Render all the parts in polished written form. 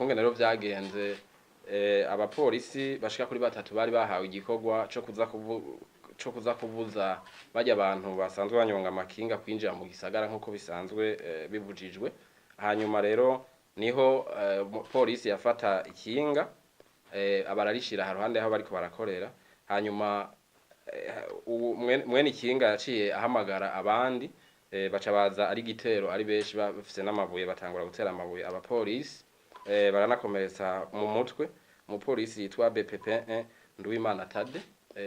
Ukungene rero vyagenze, abapolisi bashika kuri batatu bari bahawe igikorwa co kuza kubuza barya abantu basanzwe banyonga amakinga kwinjira mu gisagara nk'uko bisanzwe bibujijwe. Hanyuma rero niho polisi yafata ikinga, abararishira haruhande aho bariko barakorera. Hanyuma mwene ikinga yaciye ahamagara abandi, baca baza ari igitero ari benshi, bafise n'amabuye, batangura gutera amabuye abapolisi, baranakomeretsa mu mutwe umupolisi yitwa BPP1 Nduwimana Tade.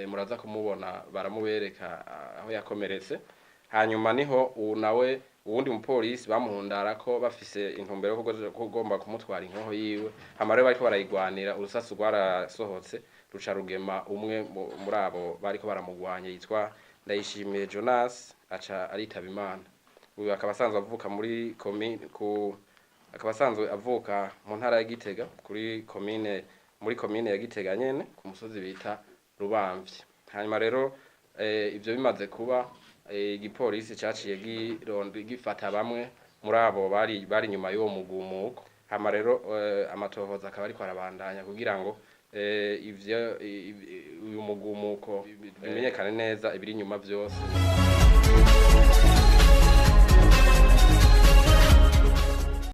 Muraza kumubona, baramubereka aho yakomeretse. Hanyuma niho uwu nawe uwundi mupolisi bamuhundara ko bafise intumbero yo kugomba kumutwara inkoho yiwe. Hama rero bariko barayigwanira, urusasu rwarasohotse ruca rugema umwe muri abo bariko baramugwanya yitwa Ndayishimiye Jonas, aca aritaba Imana. Uyu akaba asanzwe avuka muri komine ku akaba asanzwe avuka mu ntara ya Gitega, kuri komine, muri komine ya Gitega nyene, ku musozi bita Rubamvyi. Hanyuma rero ivyo bimaze kuba, igipolisi caciye gironda gifata bamwe muri abo bari inyuma y'uwo mugumuko. Hama rero amatohoza akaba ariko arabandanya kugira ngo ivyo uyu mugumuko bimenyekane neza ibiri inyuma vyose.